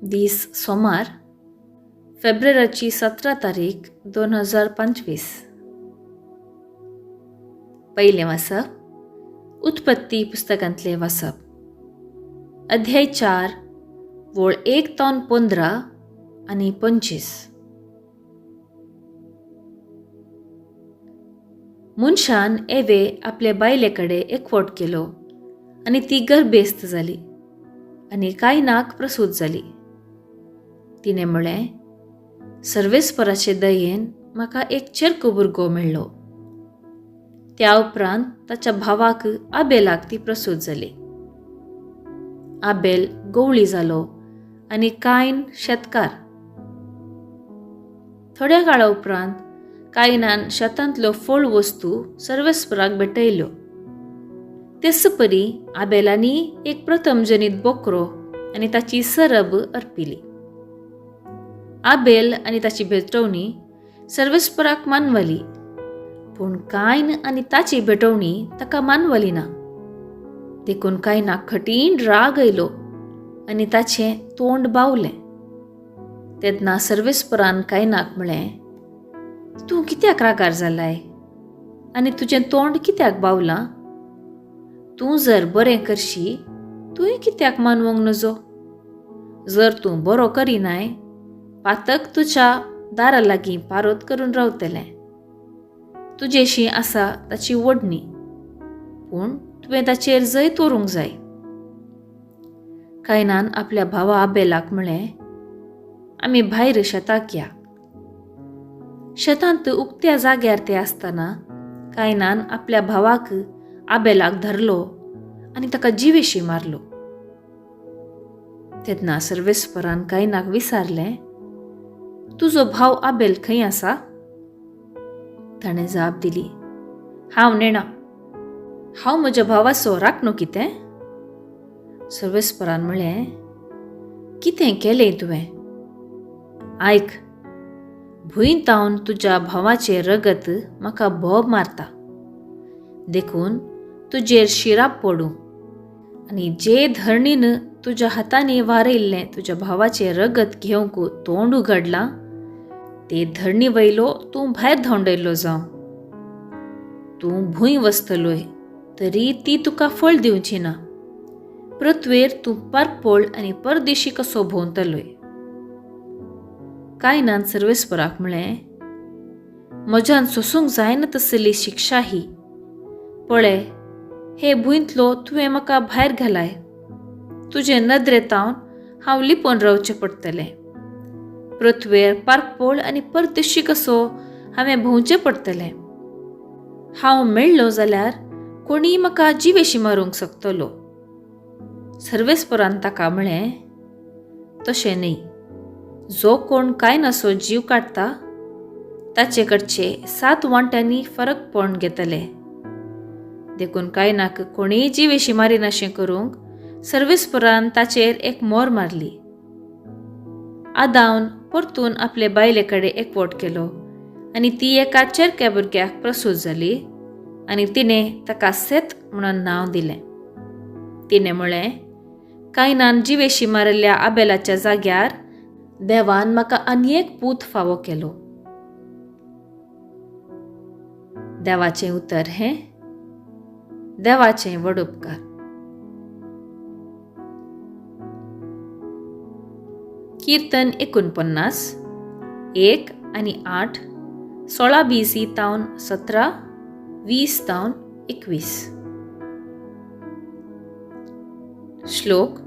दीस सोमार, फेब्रेराची 17 तारीख 2025. पयलें वाचप उत्पत्ती पुस्तकांतलें वाचप, अध्याय 4 वळ 1 तावन 15 आनी 25. मनशान एवे आपले बायले कडेन एकवट केलो आनी ती गर्भेस्त जाली आनी कायनाक प्रसूत जाली. तिणें म्हळें, सर्वेस्पराचे दयेन म्हाका एक चेरको भुरगो मेळ्ळो. त्या उपरांत ताच्या भावाक आबेलाक ती प्रसूत जाली. आबेल गवळी जालो आनी कायन शेतकार. थोड्या काळा उपरांत कायनान शेतांतल्यो फळ वस्तू सर्वेस्पराक भेटयल्यो. तेच परी आबेलांनी एक प्रथमजनीत बोकरो आनी ताची सरब अर्पिली. आबेल आनी ताची भेटवणी सर्वेस्पराक मानवली, पूण कायन आनी ताची भेटवणी ताका मानवली ना. देखून कायनाक कठीण राग आयलो आनी ताचें तोंड बावलें. तेन्ना सर्वेस्परान कायनाक म्हळें, तूं कित्याक रागार जालाय आनी तुजें तोंड कित्याक बावलां? तूं जर बरें करशी तूंय कित्याक मानवंक नजो? जर तूं बरो करिनाय, पातक तुज्या दारा लागीं पारोत करून रावतलें. तुजेशी आसा ताची ओडणी, पूण तुवें ताचेर जैत व्हरूंक जाय. कायनान आपल्या भावा आबेलाक म्हळें, आमी भायर शेताक या. शेतांत उक्त्या जाग्यार ते आसतना कायनान आपल्या भावाक आबेलाक धरलो आनी ताका जिवेशी मारलो. तेन्ना सर्वेस्परान कायनाक विचारलें, तुजो भाव आबेल खंय आसा? ताणें जाप दिली, हांव नेणा, हांव म्हज्या भावाचो राखणो कितें? सर्वेस्परान म्हळें, कितें केलें तुवें? आयक, भूंय तावन तुज्या भावाचें रगत म्हाका बोब मारता, देखून तुजेर शिराप पडूं आनी जे धरणीन तुज्या हातांनी वारयल्लें तुज्या भावाचें रगत घेवंक तोंड उगडलां ते धरणी वयलो तूं भायर धांवडयल्लो जावं. तूं भूंय वसतलोय तरी ती तुका फळ दिवची ना. पृथ्वेर तूं परपोळ आनी परदेशी कसो भोंवतलोय. कायनान सर्वेस्पराक म्हळें, म्हज्यान सोसूंक जायना तसली शिक्षा ही. पळय, हे भुंयतलो तुवें म्हाका भायर घालाय. तुजे नदरेतावन हांव लिपोवन रावचें पडटलें. पृथ्वेर पारपोळ आनी परदेशी कसो हांवें भोंवचें पडटलें. हांव मेळ्ळो जाल्यार कोणीय म्हाका जिवेशी मारूंक शकतलो. सर्वेस्परान ताका म्हळें, तशें न्हय. जो कोण कायनासो जीव काडटा ताचे कडचे 7 वांट्यांनी फरकपण घेतले. देखून कायनाक कोणीय जिवेशी मारिनाशें करूंक सर्वेस्परान ताचेर एक मोर मारली. आदावन परतून आपले बायले कडेन एकवट केलो आनी ती एका चेरक्या भुरग्याक प्रसूत जाली आनी तिणें ताका सेत म्हणून नांव दिलें. तिणें म्हळें, कायनान जिवेशी मारिल्ल्या आबेलाच्या जाग्यार देवान म्हाका आनी एक पूत फावो केलो. देवाचें उतर हें देवाचें व्हड उपकार. कीर्तन 49 1 आनी 8, 16 BC तावन 17, 20 तावन 21. श्लोक,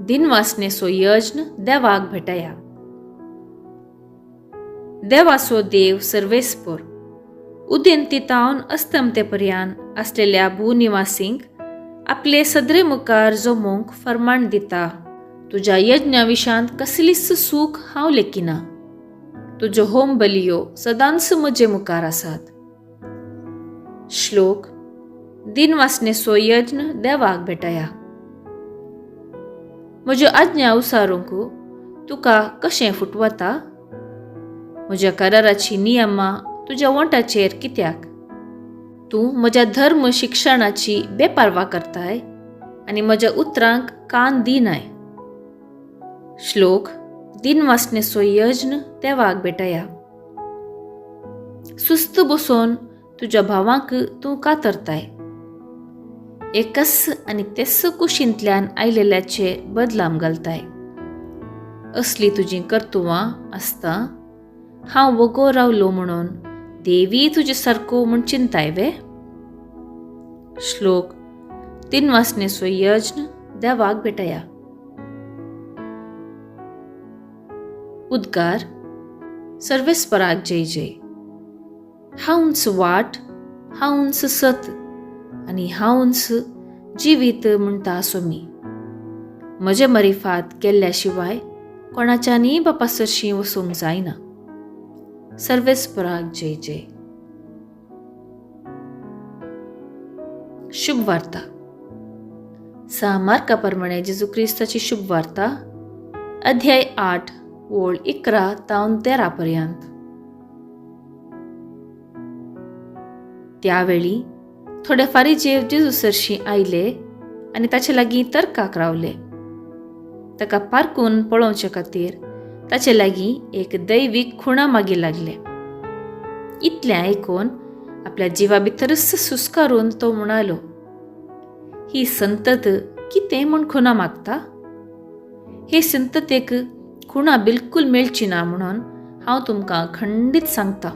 दिनवासनेसो यज्ञ देवाक भेटया. देवासो देव सर्वेस्पर, उदेंती तावन अस्तमते पर्यान आसलेल्या भूनिवासींक आपले सदरे मुखार जमोवंक फर्माण दिता. तुज्या यज्ञा विशांत कसलीच सूख हांव लेखिना. तुज्यो होम बलियो सदांच म्हजे मुखार आसात. श्लोक, दिनवासनेसो यज्ञ देवाक भेटया. म्हज्यो आज्ञा उसारूंक तुका कशें फुटवता? म्हज्या कराराची नियमां तुज्या वोंटाचेर कित्याक? तूं म्हज्या धर्म शिक्षणाची बेपारवा करताय आनी म्हज्या उतरांक कान दिनाय. श्लोक दिनवासनेचो यज्ञ देवाक भेटया. सुस्त बसोवन तुज्या भावांक तूं कातरताय. एकच आनी तेच कुशींतल्यान आयलेल्याचे बदलाम घालताय. असली तुजी कर्तुवां आसता हांव वगो रावलो म्हणून देवी तुजे सारको म्हूण चिंताय वे. श्लोक दिनवासनेचो यज्ञ देवाक भेटया. उद्गार सर्वेस्पराक जय जय. हांवच वाट, हांवच सत आनी हांवच जिवीत म्हणटा आसो मी. म्हजे मरिफात केल्ल्या शिवाय कोणाच्यानूय बापा सरशीं वचूंक जायना. सर्वेस्पराक जय जय. शुभ वार्ता. सा मार्का प्रमाणे जेजू क्रिस्ताची शुभ वार्ता, अध्याय 8 ओळ 11 तावन 13 पर्यंत. त्यावेळी थोडे फारीजेव जेजू सरशीं आयले आनी ताचे लागीं तर्काक रावले. ताका पारकून पळोवचे खातीर ताचे लागीं एक दैवीक खुणा मागीर लागले. इतलें आयकून आपल्या जिवा भितरच सुस्कारून तो म्हणालो, ही संतत कितें म्हूण खुणा मागता? हे संततेक खुणा बिलकूल मेळची ना म्हणून हांव तुमकां खंडीत सांगता.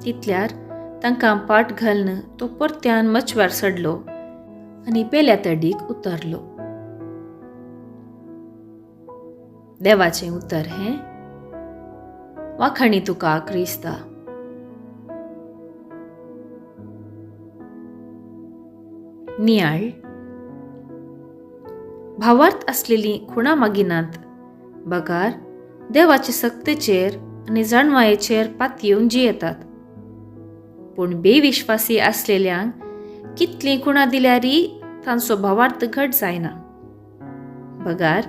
तितल्यार तांकां पाट घालून तो परत्यान मचव्यार चडलो आनी पेल्या तडीक उतरलो. देवाचें उतर हें. वाखाणी तुका क्रिस्ता. नियाळ. भावार्थ आसलेली खुणा मागिनात बगार देवाचे सक्तेचेर आनी जाणवायेचेर पातयेवन जियेतात. पूण बेविश्वासी आसलेल्यांक कितलीं खुणा दिल्यारय तांचो भावार्थ घट जायना. बगार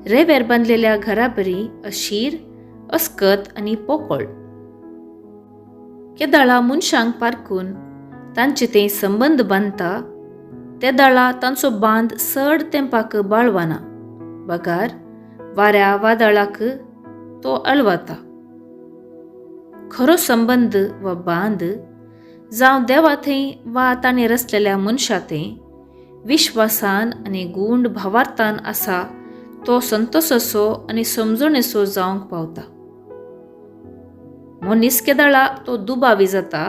रेवेर बांदलेल्या घराबरी अशीर, अस्कत आनी पोकळ. केदाळा मनशांक पारकून तांचे ते संबंद बांदता तेदाळा तांचो बांद चड तेंपाक बाळवाना, बगार वाऱ्या वादळाक तो अळवाता. खरो संबंद वा बांद जावं देवा थंय वा ताणें रचलेल्या मनशा थंय विश्वासान आनी गूंड भावार्थान आसा तो संतोसाचो आनी समजणेचो जावंक पावता. मनीस केदाळा तो दुबावी जाता,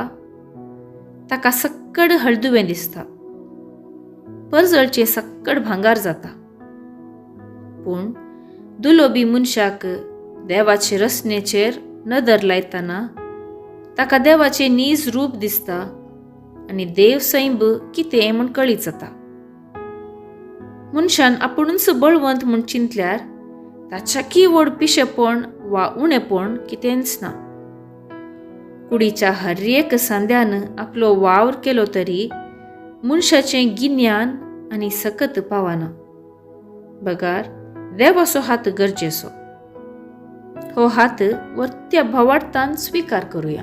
ताका सक्कड हळदुवें दिसता, परजळचें सक्कड भांगार जाता. पूण दुलोबी मनशाक देवाचे रचनेचेर नदर लायतना ताका देवाचें नीज रूप दिसता आनी देव सैंब कितें म्हूण कळीत जाता. मनशान आपुणूच बळवंत म्हूण चिंतल्यार ताच्याकी व्हड पिशेपण वा उणेपण कितेंच ना. कुडीच्या हर एक सांद्यान आपलो वावर केलो तरी मनशाचें गिन्यान आनी सकत पावना, बगार देवाचो हात गरजेचो. हो हात वर्त्या भावार्थान स्विकार करुया.